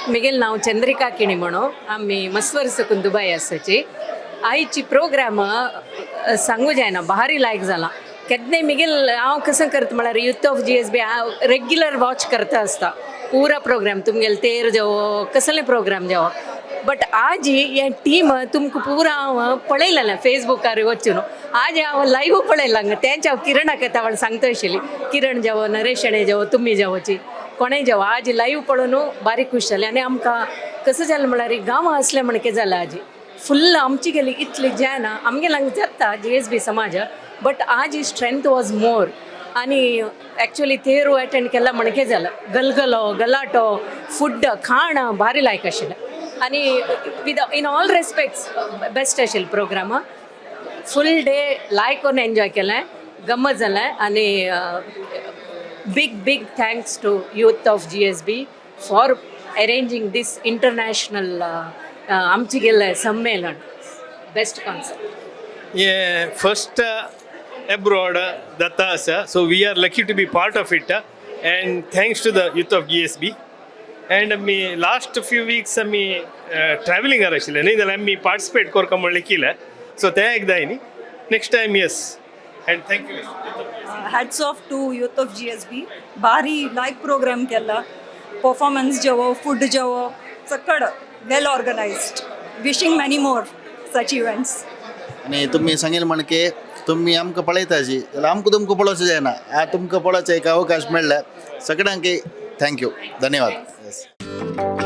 Miguel नांव चंद्रिका किणी म्हणो. आमी मस्त वर्साकून दुबय आसाची. आयची प्रोग्राम सांगू जायना, भारी लायक जाला. केन्नाय मिगेल हांव कसं करता म्हळ्यार, युथ ऑफ जीएसबी हांव रेग्युलर वॉच करता आसता. पुरा प्रोग्राम तुमगेले तेर जावो, कसले प्रोग्राम जावो, बट आज हे टीम तुमकां पुरा हांव पळयलेलें फेसबुकार वचून. आज हांव लायव्ह पळयलां. तेंच हांव किरणाक येता सांगता आशिल्ली, किरण जावो, नरेश शेणे जावो, तुमी जावोची, कोणेय जावो, आज लायव्ह पळोवन बारीक खूश जालें. आनी आमकां कसं जालें म्हळ्यार, गांवां आसलें म्हणके जालां. आजी फुल्ल आमची गेली इतली जायना, आमगे हांगा जाता जीएसबी समाज, बट आज स्ट्रेंथ वॉज मोर. आनी एक्चुअली तेरू अटेंड केला म्हणके जालें. गलगलो, गलाटो, फूड, खाण भारी लायक आशिल्लें आनी with in all respects best आशिल्लें प्रोग्राम. फुल डे लायक करून एन्जॉय केलें, गम्मत जालें. आनी big big thanks to Youth of GSB for arranging this international आमचे गेल्लें संमेलन. Best concept. Yeah, first abroad जाता आसा, so we are lucky to be part of it and thanks to the youth of GSB. And आमी last few weeks आमी ट्रॅव्हलिंगार आशिल्ले, न्ही जाल्यार आमी पार्टिसिपेट करता म्हणलें केलें. सो तें एकदां न्ही, next time, yes, and thank you. Hats off to Youth of GSB. भारी लायक प्रोग्राम केला. परफॉर्मन्स जेवो, फूड जेवो, सकड well organized. Wishing many more such events. आनी तुमी सांगील म्हणके तुमी आमकां पळयताची जाल्यार आमकां तुमकां पळोवचें जायना. आ तुमकां पळोवचें एक अवकाश मेळ्ळा. सगळ्यांक thank you, धन्यवाद, येस.